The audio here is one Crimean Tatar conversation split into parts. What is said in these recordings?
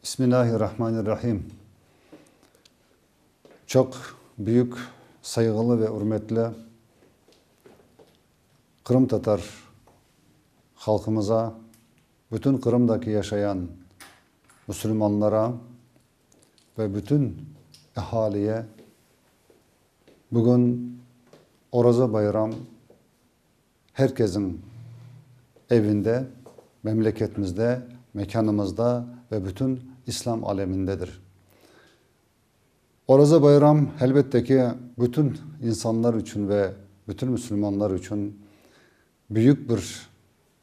Bismillahirrahmanirrahim. Çoq büyük sayğılı ve ürmetli qırımtatar halqımıza, bütün Qırımdaki yaşayan musulmanlara ve bütün ehaliye bugün Oraza bayram her kesin evinde, memleketimizde, mekânımızda ve bütün İslam alemindedir. Oraza bayram, elbette ki, bütün insanlar içün ve bütün musulmanlar içün büyük bir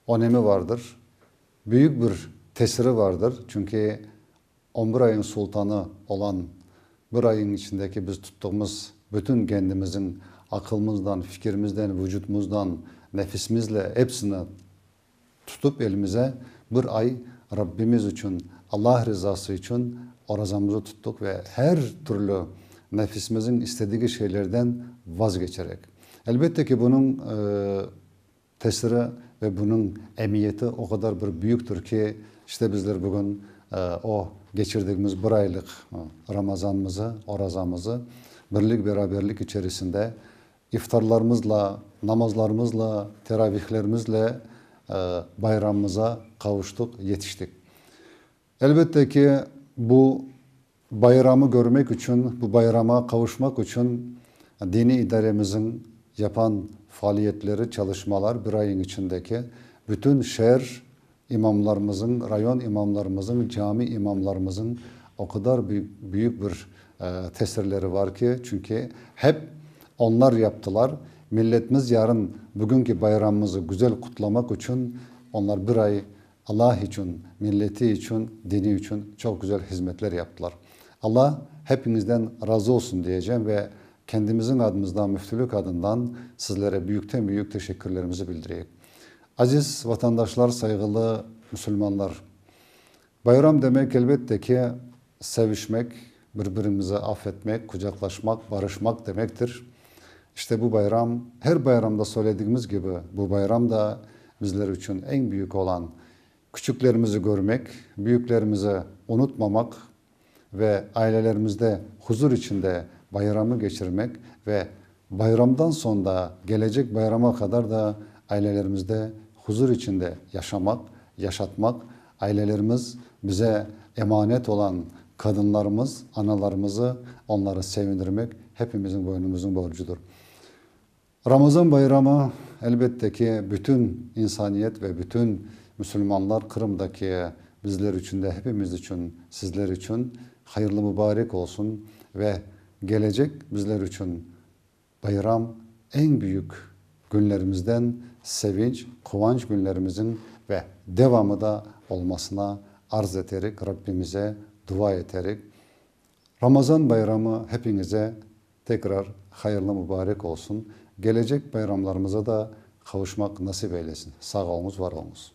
önemi vardır, büyük bir tesiri vardır, çünki on bir ayın sultanı olan bir ayın içindeki biz tuttuğımız bütün kendimizin aqılımızdan, fikirimizden, vucudımızdan, nefisimizle epsini tutıp elimize bir ay Rabbimiz içün, Allah rizası içün orazamızı tuttuq ve her türlü nefisimizin istedigi şeylerden vazgeçerek. Elbette ki, bunıñ tesiri ve bunıñ emiyeti o qadar bir büyüktir ki, işte bizler bugün o geçirdigimiz bir aylıq Ramazanımızı, orazamızı birlik-beraberlik içerisinde iftarlarımızla, namazlarımızla, teravihlerimizle bayramımıza qavuştıq, yetiştik. Elbette ki, bu bayramı körmek içün, bu bayrama qavuşmaq içün diniy idaremizin yapan faaliyetleri, çalışmalar bir ayıñ içindeki bütün şeer imamlarımızın, rayon imamlarımızın, cami imamlarımızın o qadar büyük, büyük bir tesirleri var ki, çünki hep onlar yaptılar. Milletimiz yarın bugünki bayramımızı güzel qutlamaq içün onlar bir ay Allah içün, milleti içün, dini içün çoq güzel hizmetler yaptılar. Allah hepiñizden razı olsun diyecem ve kendimizin adımızdan, müftülük adından sizlere büyükten büyük teşekkürlerimizi bildireyik. Aziz vatandaşlar, sayğılı müsülmanlar! Bayram demek, elbette ki, sevişmek, bir-birimizi af etmek, qucaqlaşmaq, barışmaq demektir. İşte bu bayram, her bayramda söyledigimiz kibi, bu bayram da bizler içün eñ büyük olan küçüklerimizi körmek, büyüklerimizi unutmamaq ve ailelerimizde huzur içinde bayramı keçirmek ve bayramdan soñ da gelecek bayrama qadar da ailelerimizde huzur içinde yaşamaq, yaşatmaq, ailelerimiz bize emanet olan qadınlarımız, analarımızı, onları sevindirmek hepimizin boynumuzın borcudır. Ramazan bayramı, elbette ki, bütün insaniyet ve bütün müsülmanlar Qırımdaki bizler içün de, hepimiz içün, sizler içün hayırlı mübarek olsun ve gelecek bizler içün bayram eñ büyük künlerimizden, sevinç, quvanç künlerimizin ve devamı da olmasına arz eterik, Rabbimize dua eterik. Ramazan bayramı hepiñize tekrar hayırlı mübarek olsun, gelecek bayramlarımıza da qavuşmaq nasip eylesin. Sağ oluñız, var oluñız.